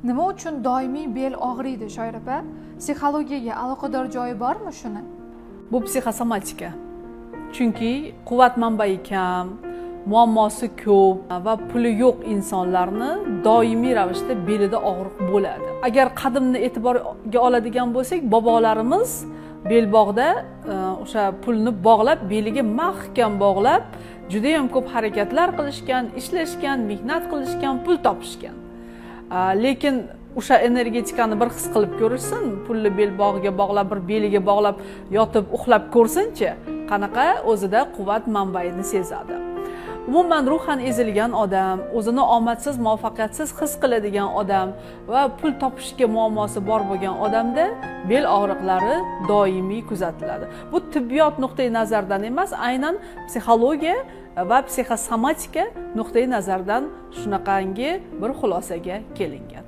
Nima uchun doimiy bel og'riydi, Shoira opa? Psixologiyaga aloqador joyi bormi shuni? Bu psixosomatika, chunki quvvat manbai kam, muammosi ko'p va puli yo'q insonlarni doimiy ravishda belida og'riq bo'ladi. Agar qadimni e'tiborga oladigan bo'lsak, bobolarimiz belbog'da o'sha pulni bog'lab, beliga mahkam bog'lab, judayam ko'p harakatlar qilishgan, ishlashgan, mehnat qilishgan, pul topishgan. Lekin o'sha energetikani bir his qilib ko'rishsin, pulni belbog'iga bog'lab, bir beliga bog'lab yotib uxlab ko'rsinchi, qanaqa o'zida quvvat manbaini sezadi. Umuman, ruhan ezilgan odam, o'zini omadsiz, muvaffaqiyatsiz his qiladigan odam va pul topishga muammosi bor bo'lgan odamda bel og'riqlari doimiy kuzatiladi. Bu tibbiyot nuqtai nazaridan emas, aynan psixologiya va psixosomatika nuqtai nazaridan shunaqangi bir xulosaga kelingan.